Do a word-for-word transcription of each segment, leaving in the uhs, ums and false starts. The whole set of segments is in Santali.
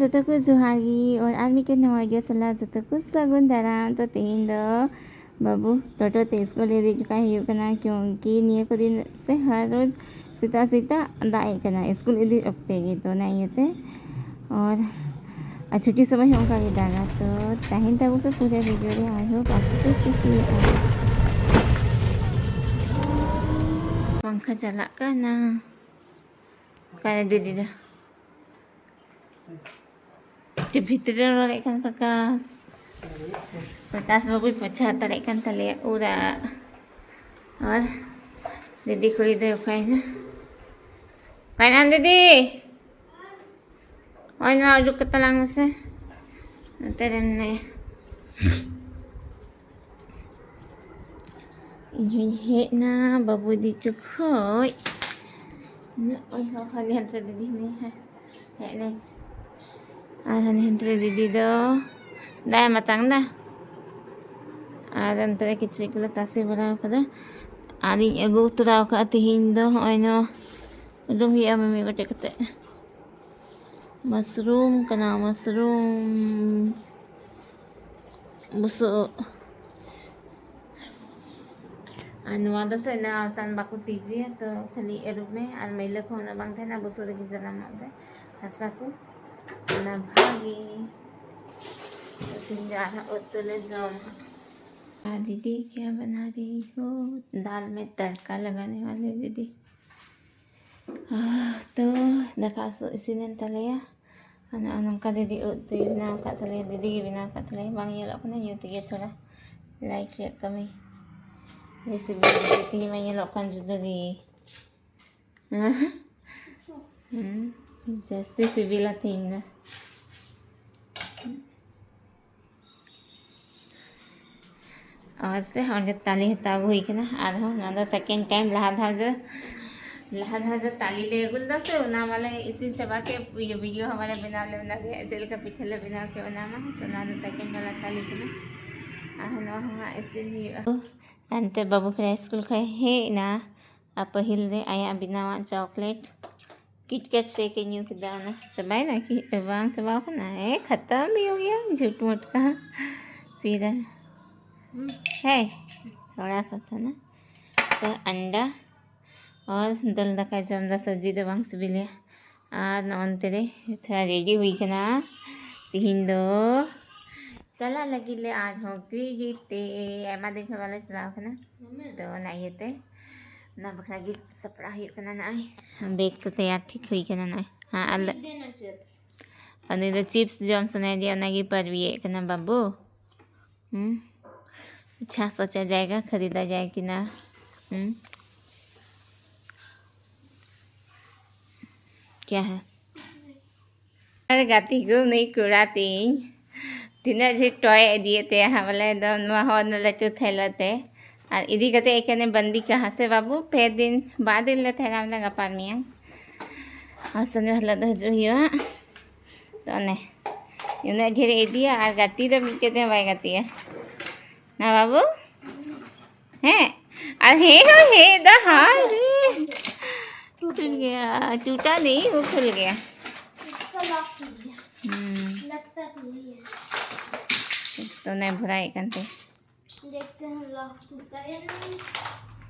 ᱡᱚᱛᱚ ᱠᱚ ᱡᱚᱦᱟᱨ ᱜᱮ, ᱟᱨ ᱟᱨ ᱢᱤᱫᱴᱮᱱ ᱱᱟᱣᱟ video ᱥᱟᱞᱟᱜ ᱡᱚᱛᱚ ᱠᱚ ᱥᱟᱹᱜᱩᱱ ᱫᱟᱨᱟᱢ᱾ ᱛᱚ ᱛᱮᱦᱮᱧ ᱫᱚ ᱵᱟᱹᱵᱩ ᱴᱳᱴᱳ ᱛᱮ ᱥᱠᱩᱞ ᱤᱫᱤ ᱦᱚᱴᱚ ᱠᱟᱭ ᱦᱩᱭᱩᱜ ᱠᱟᱱᱟ, ᱠᱤᱭᱩᱸᱠᱤ ᱱᱤᱭᱟᱹ ᱠᱚ ᱫᱤᱱ ᱥᱮ ᱦᱟᱨ ᱨᱳᱡᱽ ᱥᱮᱛᱟᱜ ᱥᱮᱛᱟᱜ ᱫᱟᱜ ᱮᱫ ᱠᱟᱱᱟ ᱥᱠᱩᱞ ᱤᱫᱤ ᱚᱠᱛᱮ ᱜᱮ, ᱛᱚ ᱚᱱᱟ ᱤᱭᱟᱹᱛᱮ ᱟᱨ ᱟᱨ ᱪᱷᱩᱴᱤ ᱥᱚᱢᱚᱭ ᱦᱚᱸ ᱚᱱᱠᱟ ᱜᱮ ᱫᱟᱜᱟ᱾ ᱛᱚ ᱛᱟᱦᱮᱱ ᱛᱟᱵᱚ ᱯᱮ ᱯᱩᱨᱟᱹ video ᱨᱮ, I hope ᱟᱯᱮ ᱯᱮ ᱠᱩᱥᱤᱭᱟᱜᱼᱟ᱾ ᱯᱟᱝᱠᱷᱟ ᱪᱟᱞᱟᱜ ᱠᱟᱱᱟ᱾ ᱚᱠᱟᱨᱮ ᱫᱤᱫᱤ ᱫᱚ? ᱪᱮ ᱵᱷᱤᱛᱨᱤ ᱨᱮ ᱨᱚᱲᱮᱫ ᱠᱟᱱ ᱯᱨᱚᱠᱟᱥ᱾ ᱯᱨᱚᱠᱟᱥ ᱵᱟᱹᱵᱩᱭ ᱯᱳᱪᱷᱟ ᱦᱟᱛᱟᱲᱮᱫ ᱠᱟᱱ ᱛᱟᱞᱮᱭᱟ ᱚᱲᱟᱜ᱾ ᱟᱨ ᱫᱤᱫᱤ ᱠᱩᱲᱤ ᱫᱚᱭ ᱚᱠᱟᱭᱮᱱᱟ? ᱚᱠᱟᱭᱮᱱᱟᱢ ᱫᱤᱫᱤ? ᱱᱚᱜᱼᱚᱭ ᱱᱚᱣᱟ ᱩᱰᱩᱠ ᱠᱟᱛᱟ ᱞᱟᱝ ᱢᱮᱥᱮ᱾ ᱱᱚᱛᱮ ᱨᱮ ᱢᱮᱱᱟᱭᱟ᱾ ᱤᱧ ᱦᱚᱧ ᱦᱮᱡ ᱮᱱᱟ ᱵᱟᱹᱵᱩ ᱤᱫᱤ ᱦᱚᱪᱚ ᱠᱷᱚᱡ᱾ ᱱᱚᱜᱼᱚᱭ ᱦᱚᱸ ᱦᱟᱹᱱᱤ ᱦᱟᱱᱛᱮ ᱨᱮ ᱫᱤᱫᱤ ᱦᱟᱹᱱᱤ ᱦᱮᱡ ᱮᱱᱟᱭ᱾ ᱟᱨ ᱦᱟᱹᱱᱤ ᱦᱟᱱᱛᱮ ᱨᱮ ᱫᱤᱫᱤ ᱫᱚ ᱫᱟᱜ ᱮ ᱢᱟᱛᱟᱝ ᱫᱟ᱾ ᱟᱨ ᱚᱱᱛᱮ ᱨᱮ ᱠᱤᱪᱨᱤᱡ ᱠᱚᱞᱮ ᱛᱟᱥᱮ ᱵᱟᱲᱟ ᱟᱠᱟᱫᱟ᱾ ᱟᱨᱤᱧ ᱟᱹᱜᱩ ᱛᱚᱨᱟ ᱟᱠᱟᱫᱼᱟ ᱛᱤᱦᱤᱧ ᱫᱚ ᱦᱚᱸᱜᱼᱚᱭ ᱱᱚᱣᱟ ᱩᱰᱩᱝ ᱦᱩᱭᱩᱜᱼᱟ ᱢᱤᱢᱤᱫ ᱜᱚᱴᱮᱡ ᱠᱟᱛᱮ᱾ ᱢᱟᱥᱨᱩᱢ ᱠᱟᱱᱟ, ᱢᱟᱥᱨᱩᱢ ᱵᱩᱥᱩᱵ᱾ ᱟᱨ ᱱᱚᱣᱟ ᱫᱚ ᱥᱮ ᱚᱱᱟ ᱥᱟᱱ ᱵᱟᱠᱚ ᱛᱤᱡᱤᱭᱟ, ᱛᱚ ᱠᱷᱟᱹᱞᱤ ᱟᱹᱨᱩᱵ ᱢᱮ ᱟᱨ ᱢᱟᱹᱭᱞᱟᱹ ᱠᱚᱦᱚᱸ ᱩᱱᱟᱹᱜ ᱵᱟᱝ ᱛᱟᱦᱮᱱᱟ, ᱵᱩᱥᱩᱵ ᱨᱮᱜᱮ ᱡᱟᱱᱟᱢᱚᱜ ᱛᱮ ᱦᱟᱥᱟ ᱠᱚ᱾ ᱚᱱᱟ ᱵᱷᱟᱜᱮ ᱛᱤᱦᱤᱧ ᱫᱚ ᱟᱨᱦᱚᱸ ᱩᱛᱩ ᱞᱮ ᱡᱚᱢᱟ ᱦᱟᱸᱜ᱾ ᱟᱨ ᱫᱤᱫᱤ ᱠᱭᱟ ᱵᱟᱱᱟ ᱨᱦᱤ ᱦᱳ? ᱫᱟᱞ ᱢᱮ ᱛᱟᱲᱠᱟ ᱞᱟᱜᱟᱱᱮ ᱣᱟᱞᱮ ᱫᱤᱫᱤ᱾ ᱛᱚ ᱫᱟᱠᱟ ᱩᱛᱩ ᱤᱥᱤᱱᱮᱱ ᱛᱟᱞᱮᱭᱟ᱾ ᱟᱨ ᱱᱚᱜᱼᱚ ᱱᱚᱝᱠᱟ ᱫᱤᱫᱤ ᱩᱛᱩᱭ ᱵᱮᱱᱟᱣ ᱟᱠᱟᱫ ᱛᱟᱞᱮᱭᱟ, ᱫᱤᱫᱤ ᱜᱮ ᱵᱮᱱᱟᱣ ᱟᱠᱟᱫ ᱛᱟᱞᱮᱭᱟ᱾ ᱵᱟᱝ ᱧᱮᱞᱚᱜ ᱠᱟᱱᱟ, ᱧᱩᱛ ᱜᱮ ᱛᱷᱚᱲᱟ light ᱨᱮᱭᱟᱜ ᱠᱟᱹᱢᱤ᱾ ᱟᱹᱰᱤ ᱥᱤᱵᱤᱞ ᱜᱮ ᱛᱮᱦᱮᱧ ᱢᱟ ᱧᱮᱞᱚᱜ ᱠᱟᱱ ᱡᱩᱫᱟᱹ ᱜᱮ᱾ ᱦᱩᱸ, ᱡᱟᱹᱥᱛᱤ ᱥᱤᱵᱤᱞᱟ ᱛᱮᱦᱮᱧ ᱫᱚ᱾ ᱟᱨ ᱥᱮ ᱚᱸᱰᱮ ᱛᱟᱞᱮ ᱦᱟᱛᱟᱣ ᱟᱹᱜᱩ ᱦᱩᱭ ᱠᱟᱱᱟ᱾ ᱟᱨᱦᱚᱸ ᱱᱚᱣᱟ ᱫᱚ second time, ᱞᱟᱦᱟ ᱫᱷᱟᱣ ᱡᱚ ᱞᱟᱦᱟ ᱫᱷᱟᱣ ᱡᱚ ᱛᱟᱞᱮ ᱞᱮ ᱟᱹᱜᱩ ᱞᱮᱫᱟ ᱥᱮ, ᱚᱱᱟ ᱢᱟᱞᱮ ᱤᱥᱤᱱ ᱪᱟᱵᱟ ᱠᱮᱫ, ᱤᱭᱟᱹ video ᱦᱚᱸ ᱢᱟᱞᱮ ᱵᱮᱱᱟᱣ ᱞᱮᱫ, ᱚᱱᱟ ᱨᱮᱭᱟᱜ ᱪᱮᱫ ᱞᱮᱠᱟ ᱯᱤᱴᱷᱟᱹ ᱞᱮ ᱵᱮᱱᱟᱣ ᱠᱮᱫ ᱚᱱᱟ ᱢᱟ᱾ ᱛᱚ ᱱᱚᱣᱟ ᱫᱚ second ᱵᱟᱞᱟ ᱛᱟᱞᱮ ᱠᱟᱱᱟ᱾ ᱟᱨ ᱱᱚᱣᱟ ᱦᱚᱸ ᱦᱟᱸᱜ ᱤᱥᱤᱱ ᱦᱩᱭᱩᱜᱼᱟ᱾ ᱮᱱᱛᱮ ᱵᱟᱹᱵᱩ ᱯᱨᱟᱭ ᱥᱠᱩᱞ ᱠᱷᱚᱱ ᱦᱮᱡ ᱮᱱᱟ᱾ ᱟᱨ ᱯᱟᱹᱦᱤᱞ ᱨᱮ ᱟᱭᱟᱜ ᱵᱮᱱᱟᱣᱟᱜ chocolate किटकैट शेक ᱧᱩ ᱠᱮᱫᱟ, ᱚᱱᱟ ᱪᱟᱵᱟᱭᱮᱱᱟ ᱠᱤ? ᱵᱟᱝ ᱪᱟᱵᱟᱣ ᱠᱟᱱᱟ, ᱮ, ᱠᱷᱟᱛᱟᱢ ᱵᱷᱤᱭᱳ ᱜᱮᱭᱟ, ᱡᱷᱩᱴ ᱢᱚᱴ ᱠᱟ ᱯᱤ ᱨᱟ ᱦᱮ ᱛᱷᱚᱲᱟ ᱥᱟ ᱛᱷᱟ ᱱᱟ᱾ ᱛᱚ ᱟᱱᱰᱟ ᱟᱨ ᱫᱟᱹᱞ ᱫᱟᱠᱟ ᱡᱚᱢ ᱫᱟ, ᱥᱚᱵᱽᱡᱤ ᱫᱚ ᱵᱟᱝ ᱥᱤᱵᱤᱞᱮᱭᱟ᱾ ᱟᱨ ᱱᱚᱜᱼᱚᱱᱛᱮ ᱨᱮ ᱛᱷᱚᱲᱟ ᱨᱮᱰᱤ ᱦᱩᱭ ᱠᱟᱱᱟ᱾ ᱛᱤᱦᱤᱧ ᱫᱚ ᱪᱟᱞᱟᱜ ᱞᱟᱹᱜᱤᱫ ᱞᱮ ᱟᱨᱦᱚᱸ ᱜᱤᱨᱤ ᱛᱮ, ᱟᱭᱢᱟ ᱫᱤᱱ ᱠᱷᱚᱱ ᱵᱟᱞᱮ ᱪᱟᱞᱟᱣ ᱠᱟᱱᱟ᱾ ᱛᱚ ᱚᱱᱟ ᱤᱭᱟᱹᱛᱮ ᱚᱱᱟ ᱵᱟᱠᱷᱨᱟ ᱜᱮ ᱥᱟᱯᱲᱟᱣ ᱦᱩᱭᱩᱜ ᱠᱟᱱᱟ᱾ ᱱᱚᱜᱼᱚᱭ ᱵᱮᱜᱽ ᱠᱚ ᱛᱮᱭᱟᱨ ᱴᱷᱤᱠ ᱦᱩᱭ ᱠᱟᱱᱟ᱾ ᱱᱚᱜᱼᱚᱭ ᱦᱮᱸ, ᱟᱨ ᱞᱮ- ᱩᱱᱤ ᱫᱚ ᱪᱤᱯᱥ ᱡᱚᱢ ᱥᱟᱱᱟᱭᱮᱫᱮᱭᱟ, ᱚᱱᱟᱜᱮ ᱯᱟᱨᱣᱤᱭᱮᱫ ᱠᱟᱱᱟ ᱵᱟᱹᱵᱩ᱾ ᱦᱩᱸ, ᱟᱪᱪᱷᱟ, ᱥᱚᱪᱟ ᱡᱟᱭᱜᱟ ᱠᱷᱟᱨᱤᱫᱟ ᱡᱟᱭ ᱠᱤᱱᱟ᱾ ᱦᱩᱸ, ᱠᱭᱟ ᱦᱮ? ᱟᱨ ᱜᱟᱛᱮ ᱠᱚ, ᱱᱩᱭ ᱠᱚᱲᱟ ᱛᱤᱧ ᱛᱤᱱᱟᱹᱜ ᱰᱷᱮᱨ ᱴᱚᱭ ᱤᱫᱤᱭᱮᱫ ᱛᱟᱭᱟ ᱦᱟᱸᱜ, ᱵᱚᱞᱮ ᱫᱚ ᱱᱚᱣᱟ ᱦᱚᱸ ᱞᱟᱹᱴᱩ ᱛᱷᱮᱞᱟ ᱛᱮ᱾ ᱟᱨ ᱤᱫᱤ ᱠᱟᱛᱮ ᱮᱠᱮᱱᱮ ᱵᱟᱸᱫᱤ ᱠᱟᱜᱼᱟ ᱥᱮ ᱵᱟᱹᱵᱩ, ᱯᱮ ᱫᱤᱱ, ᱵᱟᱨ ᱫᱤᱱ ᱞᱮ ᱛᱟᱦᱮᱱᱟ ᱵᱚᱞᱮ, ᱜᱟᱯᱟ ᱢᱮᱭᱟᱝ᱾ ᱟᱨ ᱥᱚᱱᱤᱵᱟᱨ ᱦᱤᱞᱳᱜ ᱫᱚ ᱦᱤᱡᱩᱜ ᱦᱩᱭᱩᱜᱼᱟ᱾ ᱛᱚ ᱚᱱᱮ ᱩᱱᱟᱹᱜ ᱰᱷᱮᱨ ᱤᱫᱤᱭᱟ ᱟᱨ ᱜᱟᱛᱮ ᱫᱚ ᱢᱤᱫᱴᱮᱡ ᱛᱮᱦᱚᱸ ᱵᱟᱭ ᱜᱟᱛᱮᱜᱼᱟ᱾ ᱱᱟ ᱵᱟᱹᱵᱩ? ᱦᱮᱸ, ᱟᱨ ᱦᱮᱸ ᱦᱚᱸ ᱦᱮᱸ ᱫᱟ, ᱦᱟᱭ ᱨᱮ᱾ ᱴᱩᱴ ᱜᱮᱭᱟ, ᱴᱩᱴᱟ ᱱᱤ, ᱩᱯᱷᱩᱞ ᱜᱮᱭᱟ᱾ इसका लॉक टूट गया। हम्म। लगता तो यही है। ᱛᱚ ᱱᱮ ᱵᱷᱚᱨᱟᱭᱮᱫ ᱠᱟᱱ ᱛᱮ᱾ देखते हैं लॉक टूटता है या नहीं।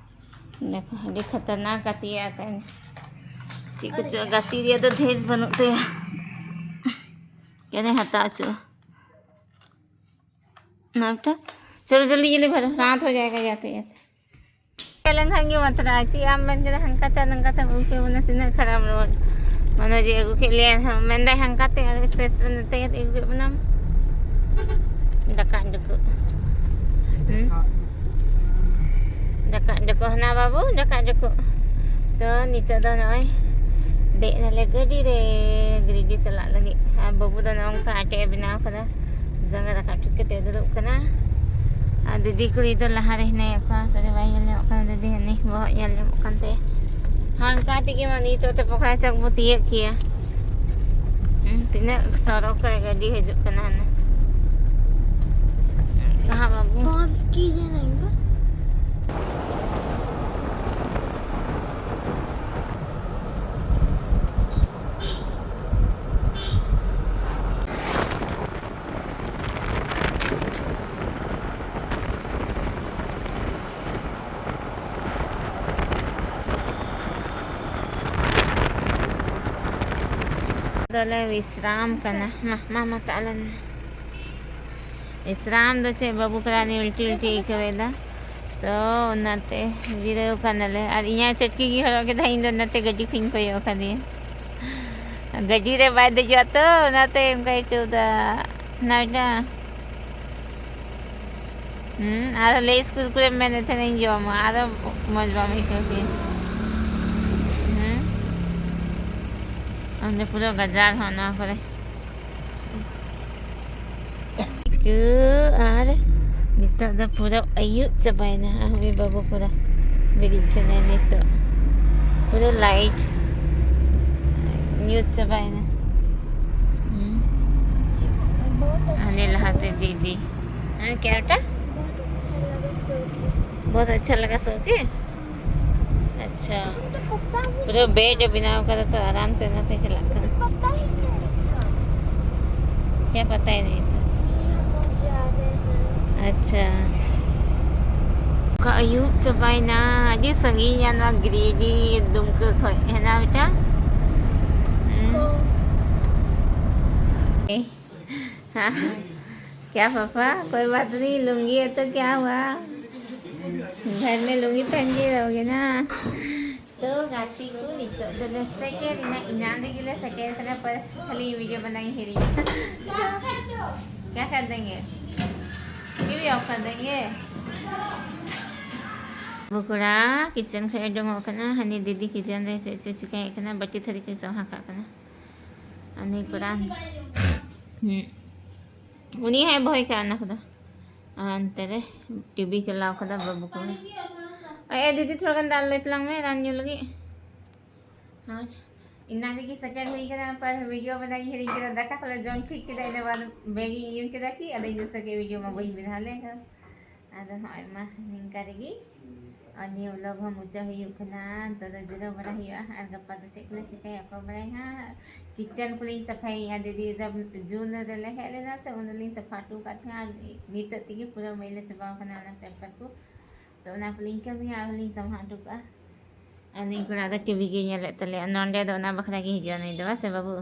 देखो, ᱟᱹᱰᱤ ᱠᱷᱟᱛᱟᱨᱱᱟᱠ ᱜᱟᱛᱮ ᱟᱛᱮ᱾ ᱪᱮᱫ ᱠᱚᱪᱚ ᱜᱟᱛᱮ ᱨᱮᱭᱟᱜ ᱫᱚ ᱫᱷᱮᱡ ᱵᱟᱹᱱᱩᱜ ᱛᱟᱭᱟ᱾ ᱪᱮᱫ ᱮ ᱦᱟᱛᱟᱣ ᱦᱚᱪᱚᱜᱼᱟ? ना बेटा, चलो जल्दी, ये ले भरो, रात हो जाएगा जाते जाते। ᱪᱟᱞᱟᱣ ᱞᱮᱱᱠᱷᱟᱱ ᱜᱮ ᱵᱟᱛᱨᱟᱜᱼᱟ᱾ ᱪᱮᱫ ᱟᱢ ᱢᱮᱱ ᱠᱮᱫᱟ, ᱦᱟᱱᱠᱟᱛᱮ ᱱᱚᱝᱠᱟᱛᱮᱢ ᱟᱹᱜᱩ ᱠᱮᱫ ᱵᱚᱱᱟ, ᱛᱤᱱᱟᱹᱜ ᱠᱷᱟᱨᱟᱯ ᱨᱚᱲ᱾ ᱢᱟᱱᱮ ᱡᱮ ᱟᱹᱜᱩ ᱠᱮᱫ ᱞᱮᱭᱟ, ᱢᱮᱱᱫᱟᱭ ᱦᱟᱱᱠᱟᱛᱮ, ᱟᱨ ᱥᱴᱮᱥᱚᱱ ᱛᱮ ᱟᱹᱜᱩ ᱠᱮᱫ ᱵᱚᱱᱟᱢ᱾ ᱰᱟᱠᱟ ᱰᱩᱠᱩ᱾ ᱦᱩᱸ? ᱰᱟᱠᱟ ᱰᱩᱠᱩ ᱦᱟᱱᱟ ᱵᱟᱹᱵᱩ, ᱰᱟᱠᱟ ᱰᱩᱠᱩ᱾ ᱛᱚ ᱱᱤᱛᱚᱜ ᱫᱚ ᱱᱚᱜᱼᱚᱭ ᱫᱮᱡ ᱱᱟᱞᱮ ᱜᱟᱹᱰᱤ ᱨᱮ, ᱜᱤᱨᱤᱰᱤ ᱪᱟᱞᱟᱜ ᱞᱟᱹᱜᱤᱫ᱾ ᱟᱨ ᱵᱟᱹᱵᱩ ᱫᱚ ᱱᱚᱜᱼᱚ ᱱᱚᱝᱠᱟ ᱟᱴᱮ ᱮ ᱵᱮᱱᱟᱣ ᱠᱟᱫᱟ, ᱡᱟᱸᱜᱟ ᱨᱟᱠᱟᱵ ᱴᱷᱤᱠ ᱠᱟᱛᱮ ᱫᱩᱲᱩᱵ ᱠᱟᱱᱟ᱾ ᱟᱨ ᱫᱤᱫᱤ ᱠᱩᱲᱤ ᱫᱚ ᱞᱟᱦᱟ ᱨᱮ ᱦᱮᱱᱟᱭᱟ, ᱚᱠᱟ ᱥᱮᱫ ᱨᱮ ᱵᱟᱭ ᱧᱮᱞ ᱧᱟᱢᱚᱜ ᱠᱟᱱᱟ᱾ ᱫᱤᱫᱤ ᱦᱟᱹᱱᱤ ᱵᱚᱦᱚᱜ ᱧᱮᱞ ᱧᱟᱢᱚᱜ ᱠᱟᱱ ᱛᱟᱭᱟ᱾ ᱦᱟᱱᱠᱟ ᱛᱮᱜᱮ ᱢᱟ ᱱᱤᱛᱚᱜ ᱛᱮ ᱯᱚᱠᱲᱟ ᱪᱚᱠ ᱵᱚ ᱛᱤᱭᱟᱹᱜ ᱠᱮᱭᱟ᱾ ᱦᱩᱸ, ᱛᱤᱱᱟᱹᱜ ᱥᱚᱨᱚᱠ ᱨᱮ ᱜᱟᱹᱰᱤ ᱦᱤᱡᱩᱜ ᱠᱟᱱᱟ ᱦᱟᱱᱟ᱾ ᱠᱟᱦᱟᱸ ᱵᱟᱹᱵᱩ? बहुत की नहीं। ᱛᱟᱦᱞᱮ ᱵᱤᱥᱨᱟᱢ ᱠᱟᱱᱟ᱾ ᱢᱟ, ᱢᱟ, ᱢᱟ, ᱛᱟᱦᱞᱮ ᱢᱟ᱾ ᱵᱤᱥᱨᱟᱢ ᱫᱚ ᱪᱮᱫ, ᱵᱟᱹᱵᱩ ᱠᱟᱱᱟ ᱩᱱᱤ ᱩᱞᱴᱤ ᱩᱞᱴᱤ ᱟᱹᱭᱠᱟᱹᱣ ᱮᱫᱟ, ᱛᱚ ᱚᱱᱟᱛᱮ ᱡᱤᱨᱟᱹᱣ ᱠᱟᱱᱟᱞᱮ᱾ ᱟᱨ ᱤᱧᱟᱹᱜ ᱪᱟᱹᱴᱠᱤ ᱜᱮ ᱦᱚᱨᱚᱜ ᱠᱮᱫᱟ, ᱤᱧ ᱫᱚ ᱚᱱᱟᱛᱮ ᱜᱟᱹᱰᱤ ᱠᱷᱚᱱᱤᱧ ᱠᱚᱭᱚᱜ ᱟᱠᱟᱫᱮᱭᱟ᱾ ᱜᱟᱹᱰᱤ ᱨᱮ ᱵᱟᱭ ᱫᱮᱡᱚᱜᱼᱟ ᱛᱚ, ᱚᱱᱟᱛᱮ ᱚᱱᱠᱟ ᱟᱹᱭᱠᱟᱹᱣ ᱮᱫᱟ᱾ ᱱᱟᱣᱰᱟ᱾ ᱦᱩᱸ, ᱟᱨ ᱞᱮ ᱤᱥᱠᱩᱞ ᱠᱚᱨᱮ ᱢᱮᱱᱮᱫ ᱛᱟᱦᱮᱱᱟᱹᱧ ᱡᱚᱢᱟ, ᱟᱨᱚ ᱢᱚᱡᱽ ᱵᱟᱢ ᱟᱹᱭᱠᱟᱹᱣ ᱠᱮᱭᱟ᱾ ᱦᱩᱸ, ᱚᱸᱰᱮ ᱯᱩᱨᱟᱹ ᱜᱟᱡᱟᱲ ᱦᱚᱸ ᱱᱚᱣᱟ ᱠᱚᱨᱮ᱾ ᱟᱹᱭᱠᱟᱹᱣ᱾ ᱟᱨ ᱱᱤᱛᱚᱜ ᱫᱚ ᱯᱩᱨᱟᱹ ᱟᱹᱭᱩᱵ ᱪᱟᱵᱟᱭᱮᱱᱟ᱾ ᱟᱨ ᱦᱩᱭ ᱵᱟᱹᱵᱩ ᱯᱩᱨᱟᱹ ᱵᱮᱨᱮᱫ ᱠᱟᱱᱟᱭ ᱱᱤᱛᱚᱜ᱾ ᱯᱩᱨᱟᱹ ᱞᱟᱭᱤᱴ ᱧᱩᱛ ᱪᱟᱵᱟᱭᱮᱱᱟ᱾ ᱦᱩᱸ᱾ बहुत अच्छा ᱦᱟᱱᱮ ᱞᱟᱦᱟᱛᱮ ᱞᱟᱜᱟ। ᱫᱤᱫᱤ᱾ ᱦᱮᱸ, क्या बेटा? बहुत अच्छा लगा सो के। बहुत अच्छा लगा सो के? अच्छा। तो पता ही ᱯᱩᱨᱟᱹ ᱵᱮᱰ ᱮ ᱵᱮᱱᱟᱣ ᱠᱟᱫᱟ ᱛᱚ, ᱟᱨᱟᱢ ᱛᱮ ᱚᱱᱟᱛᱮ ᱪᱟᱞᱟᱜ ᱠᱟᱱᱟ। पता ही नहीं था। क्या पता ही नहीं था? कि हम लोग जा रहे हैं। अच्छा। ᱚᱠᱟ ᱟᱹᱭᱩᱵ ᱪᱟᱵᱟᱭᱮᱱᱟ, ᱟᱹᱰᱤ ᱥᱟᱺᱜᱤᱧᱟ ᱱᱚᱣᱟ ᱜᱤᱨᱤᱰᱤ ᱫᱩᱢᱠᱟᱹ ᱠᱷᱚᱡ, ᱦᱮᱸ ᱱᱟ ᱵᱮᱴᱟ? ᱦᱩᱸ। हाँ। क्या पापा, कोई बात नहीं, लुंगी है तो क्या हुआ, घर में लुंगी पहन के रहोगे ना। तो गाती को नितो तो सेकेंड ना इनाने के लिए सेकेंड करना पर खाली वीडियो बनाई है रही। क्या कर देंगे, फिर भी ऑफ कर देंगे। ᱵᱟᱹᱵᱩ ᱠᱚᱲᱟ ᱠᱤᱪᱮᱱ ᱠᱷᱚᱱ ᱩᱰᱩᱝᱚᱜ ᱠᱟᱱᱟ, ᱦᱟᱹᱱᱤ ᱫᱤᱫᱤ ᱠᱤᱪᱮᱱ ᱨᱮ ᱪᱮᱫ ᱪᱚ ᱪᱤᱠᱟᱹᱭᱮᱫ ᱠᱟᱱᱟ, ᱵᱟᱹᱴᱤ ᱛᱷᱟᱹᱨᱤ ᱠᱚᱭ ᱥᱟᱵ ᱠᱟᱜ ᱠᱟᱱᱟ᱾ ᱦᱟᱹᱱᱤ ᱠᱚᱲᱟ, ᱦᱩᱸ, ᱩᱱᱤ ᱦᱚᱸᱭ ᱵᱚᱦᱚᱭ ᱠᱟᱜᱼᱟ ᱚᱱᱟ ᱠᱚᱫᱚ᱾ ᱟᱨ ᱚᱱᱛᱮ ᱨᱮ ᱴᱤᱵᱷᱤ ᱪᱟᱞᱟᱣ ᱠᱟᱫᱟ ᱵᱟᱹᱵᱩ ᱠᱚᱲᱟ᱾ ᱮ ᱫᱤᱫᱤ, ᱛᱷᱚᱲᱟ ᱜᱟᱱ ᱫᱟᱜ ᱞᱟᱹᱭ ᱛᱟᱞᱟᱝ ᱢᱮ ᱨᱟᱱ ᱧᱩ ᱞᱟᱹᱜᱤᱫ᱾ ᱟᱨ ᱤᱱᱟ ᱨᱮᱜᱮ ᱥᱮᱴᱮᱨ ᱦᱩᱭ ᱠᱟᱱᱟ, ᱯᱟᱨ ᱵᱷᱤᱰᱤᱭᱳ ᱵᱮᱱᱟᱣ ᱤᱧ ᱦᱤᱲᱤᱧ ᱠᱮᱫᱟ᱾ ᱫᱟᱠᱟ ᱠᱚᱞᱮ ᱡᱚᱢ ᱴᱷᱤᱠ ᱠᱮᱫᱟ, ᱤᱱᱟᱹ ᱵᱟᱫ ᱵᱮᱜᱽ ᱤᱧ ᱩᱭᱩᱝ ᱠᱮᱫᱟ ᱠᱤ ᱟᱫᱚᱧ ᱫᱤᱥᱟᱹ ᱠᱮᱫ ᱵᱷᱤᱰᱤᱭᱳ ᱢᱟ ᱵᱟᱹᱧ ᱵᱮᱱᱟᱣ ᱞᱮᱫ᱾ ᱟᱫᱚ ᱱᱚᱜᱼᱚᱭ ᱢᱟ ᱱᱤᱝᱠᱟ ᱨᱮᱜᱮ ᱟᱨ ᱱᱤᱭᱟᱹ ᱵᱞᱚᱜ ᱦᱚᱸ ᱢᱩᱪᱟᱹᱫ ᱦᱩᱭᱩᱜ ᱠᱟᱱᱟ᱾ ᱱᱤᱛᱚᱜ ᱫᱚ ᱡᱤᱨᱟᱹᱣ ᱵᱟᱲᱟ ᱦᱩᱭᱩᱜᱼᱟ, ᱟᱨ ᱜᱟᱯᱟ ᱫᱚ ᱪᱮᱫ ᱠᱚᱞᱮ ᱪᱤᱠᱟᱹᱭᱟ ᱚᱠᱚᱭ ᱵᱟᱲᱟᱭ ᱦᱟᱸᱜ᱾ ᱠᱤᱪᱮᱱ ᱠᱚᱞᱤᱧ ᱥᱟᱯᱷᱟᱭᱮᱫᱼᱟ ᱫᱤᱫᱤ, ᱡᱚᱵ ᱡᱩᱱ ᱨᱮᱞᱮ ᱦᱮᱡ ᱞᱮᱱᱟ ᱥᱮ ᱩᱱ ᱨᱮᱞᱤᱧ ᱥᱟᱯᱷᱟ ᱦᱚᱴᱚ ᱟᱠᱟᱫ ᱛᱟᱦᱮᱸᱱᱟ, ᱟᱨ ᱱᱤᱛᱚᱜ ᱛᱮᱜᱮ ᱯᱩᱨᱟᱹ ᱢᱟᱹᱭᱞᱟᱹ ᱪᱟᱵᱟᱣ ᱠᱟᱱᱟ ᱚᱱᱟ ᱯᱮᱯᱟᱨ ᱠᱚ᱾ ᱛᱚ ᱚᱱᱟ ᱠᱚᱞᱤᱧ ᱠᱟᱹᱢᱤᱭᱟ, ᱟᱨᱦᱚᱸ ᱞᱤᱧ ᱥᱟᱯᱷᱟ ᱦᱚᱴᱚ ᱠᱟᱜᱼᱟ᱾ ᱟᱨ ᱱᱩᱭ ᱠᱚᱲᱟ ᱫᱚ ᱴᱤᱵᱷᱤ ᱜᱮ ᱧᱮᱞᱮᱫ ᱛᱟᱞᱮᱭᱟ, ᱱᱚᱸᱰᱮ ᱫᱚ ᱚᱱᱟ ᱵᱟᱠᱷᱨᱟ ᱜᱮ ᱦᱤᱡᱩᱜᱼᱟ ᱱᱩᱭ ᱫᱚ, ᱵᱟᱝ ᱥᱮ ᱵᱟᱹᱵᱩ?